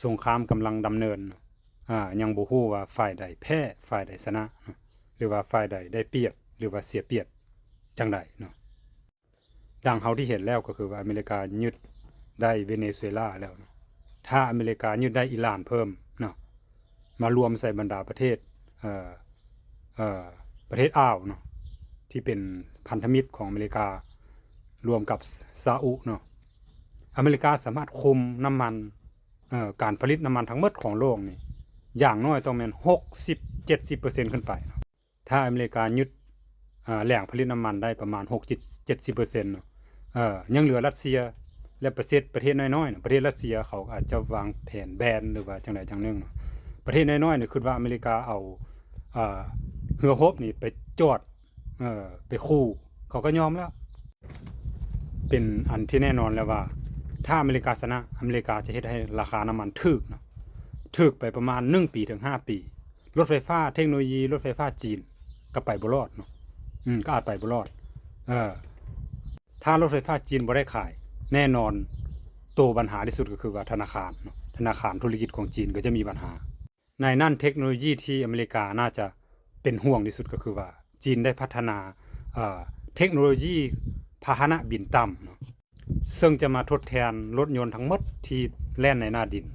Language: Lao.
ສົງຄາມກຳລັງດຳເນີນ ອາ ຍັງບໍ່ຮູ້ວ່າຝ່າຍໃດແພ້ ຝ່າຍໃດຊະນະເນາະ ຫຼືວ່າຝ່າຍໃດໄດ້ປຽບ ຫຼືວ່າເສຍປຽບຈັ່ງໃດເນາະ. ດັ່ງເຮົາທີ່ເຫັນແລ້ວກໍຄືວ່າອາເມລິກາຍຶດໄດ້ເວເນຊູເອລາແລ້ວເນາະ ຖ້າອາເມລິກາຍຶດໄດ້ອີຣານເພີ່ມເນາະ ມາລວມໃສ່ບັນດາປະເທດ ເອີ ເອີ ປະເທດອ່າວເນາະ ທີ່ເປັນພັນທະມິດຂອງອາເມລິກາ ລວມກັບຊາອຸເນາະ ອາເມລິກາສາມາດຄຸມນ້ຳມັນ ເອີ ການຜະລິດນ້ຳມັນທັງໝົດຂອງໂລກນີ້ ຢ່າງໜ້ອຍຕ້ອງແມ່ນຫົກສິບເຈັດສິບເປີເຊັນຂຶ້ນໄປເນາະ. ຖ້າອາເມລິກາຍຶດ ເອີ ແຫຼ່ງຜະລິດນ້ຳມັນໄດ້ປະມານຫົກສິບເຈັດສິບເປີເຊັນເນາະ ເອີ ຍັງເຫຼືອຣັດເຊຍ ແລະ ປະເທດ ປະເທດນ້ອຍໆເນາະ ປະເທດຣັດເຊຍເຂົາອາດຈະວາງແຜນແບນ ຫຼືວ່າຈັ່ງໃດຈັ່ງໜຶ່ງເນາະ ປະເທດນ້ອຍໆນີ້ຄິດວ່າອາເມລິກາເອົາ ເອີ ເຮືອຮົບນີ້ໄປຈອດ ເອີ ໄປຂູ່ ເຂົາກໍຍອມແລ້ວ. ເປັນອັນທີ່ແນ່ນອນແລ້ວວ່າ ຖ້າອາເມລິກາຊະນະ ອາເມລິກາຈະເຮັດໃຫ້ລາຄານ້ຳມັນຖືກເນາະ ຖືກໄປປະມານໜຶ່ງປີເຖິງຫ້າປີ. ລົດໄຟຟ້າ ເທັກໂນໂລຢີລົດໄຟຟ້າຈີນກໍໄປບໍ່ລອດເນາະ ອືມ ກໍອາດໄປບໍ່ລອດ ເອີ ຖ້າລົດໄຟຟ້າຈີນບໍ່ໄດ້ຂາຍ ແນ່ນອນ ໂຕບັນຫາທີ່ສຸດກໍຄືວ່າທະນາຄານເນາະ ທະນາຄານທຸລະກິດຂອງຈີນກໍຈະມີບັນຫາ. ໃນນັ້ນເທັກໂນໂລຢີທີ່ອາເມລິກາໜ້າຈະເປັນຫ່ວງທີ່ສຸດກໍຄືວ່າ ຈີນໄດ້ພັດທະນາ ເອີ ເທັກໂນໂລຢີພາຫະນະບິນຕ່ຳເນາະ ເຊິ່ງຈະມາທົດແທນລົດຍົນທັງໝົດທີ່ແລ່ນໃນໜ້າດິນ